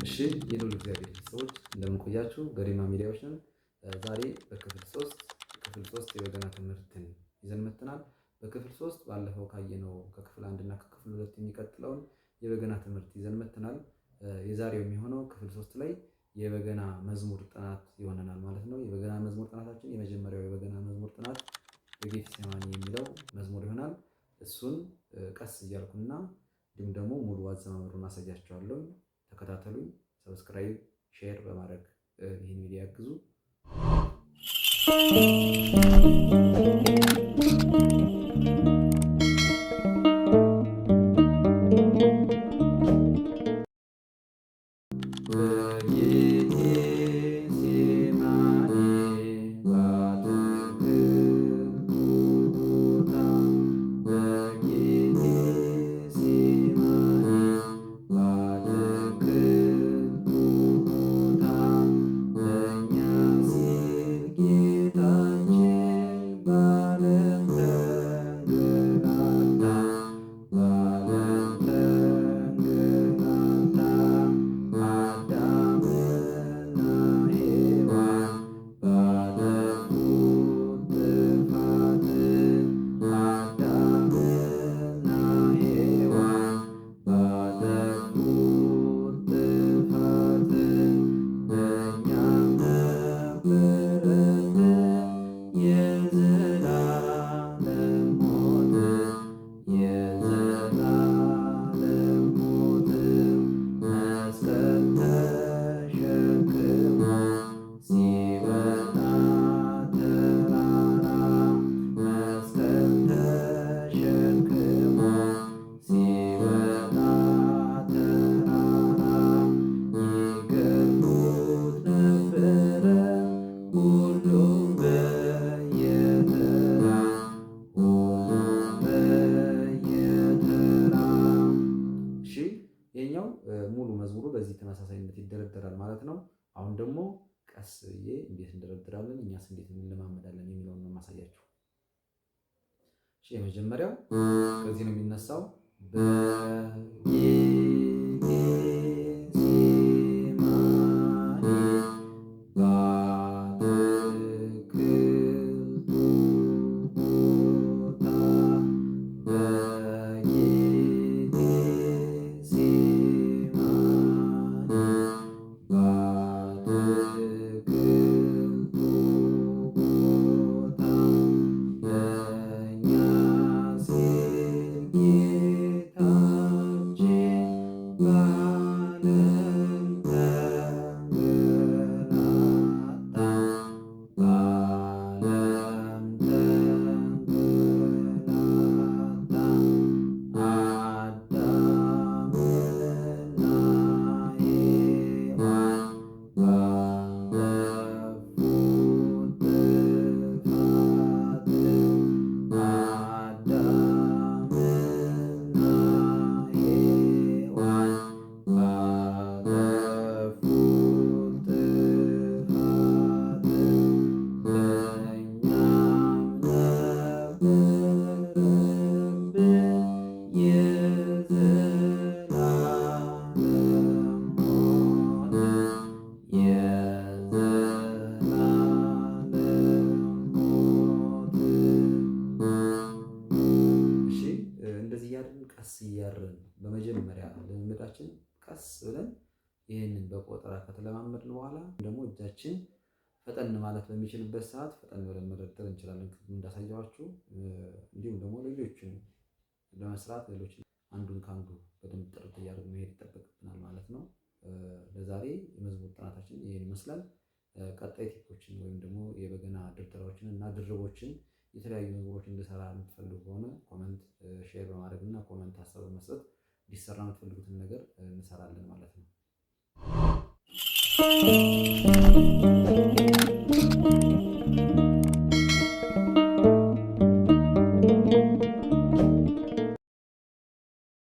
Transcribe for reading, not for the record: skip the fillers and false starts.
እሺ የልዑል እግዚአብሔር ቤተሰቦች እንደምን ቆያችሁ? ገሪማ ሚዲያዎች ነን። ዛሬ በክፍል 3 ክፍል 3 የበገና ትምህርትን ይዘን መጥተናል። በክፍል 3 ባለፈው ካየነው ከክፍል 1 እና ከክፍል 2 የሚቀጥለውን የበገና ትምህርት ይዘን መጥተናል። የዛሬው የሚሆነው ክፍል 3 ላይ የበገና መዝሙር ጥናት ይሆነናል ማለት ነው። የበገና መዝሙር ጥናታችን የመጀመሪያው የበገና መዝሙር ጥናት በጌቴሴማኒ የሚለው መዝሙር ይሆናል። እሱን ቀስ እያልኩና እንዲሁም ደግሞ ሙሉ አዘማመሩን አሳያችኋለሁ። ተከታተሉኝ። Subscribe፣ share በማድረግ ይህን ሚዲያ ያግዙ። ይሄኛው ሙሉ መዝሙሩ በዚህ ተመሳሳይነት ይደረደራል ማለት ነው። አሁን ደግሞ ቀስ ብዬ እንዴት እንደረድራለን እኛስ እንዴት እንለማመዳለን የሚለውን ነው የማሳያችሁ። እሺ የመጀመሪያው ከዚህ ነው የሚነሳው። ቀስ እያርን በመጀመሪያ ልምምዳችን ቀስ ብለን ይህንን በቆጠራ ከተለማመድን በኋላ ደግሞ እጃችን ፈጠን ማለት በሚችልበት ሰዓት ፈጠን ብለን መደርደር እንችላለን፣ እንዳሳየኋችሁ። እንዲሁም ደግሞ ሌሎችን ለመስራት ሌሎችን አንዱን ከአንዱ በደንብ ጥርት እያደረግን መሄድ ይጠበቅብናል ማለት ነው። ለዛሬ የመዝሙር ጥናታችን ይህን ይመስላል። ቀጣይ tip ኦችን ወይም ደግሞ የበገና ድርደራዎችን እና ድርቦችን የተለያዩ መዝሙሮችን እንድሰራ የምትፈልጉ ከሆነ comment፣ share በማድረግ እና comment ሀሳብ በመስጠት እንዲሰራ የምትፈልጉትን ነገር እንሰራለን ማለት ነው።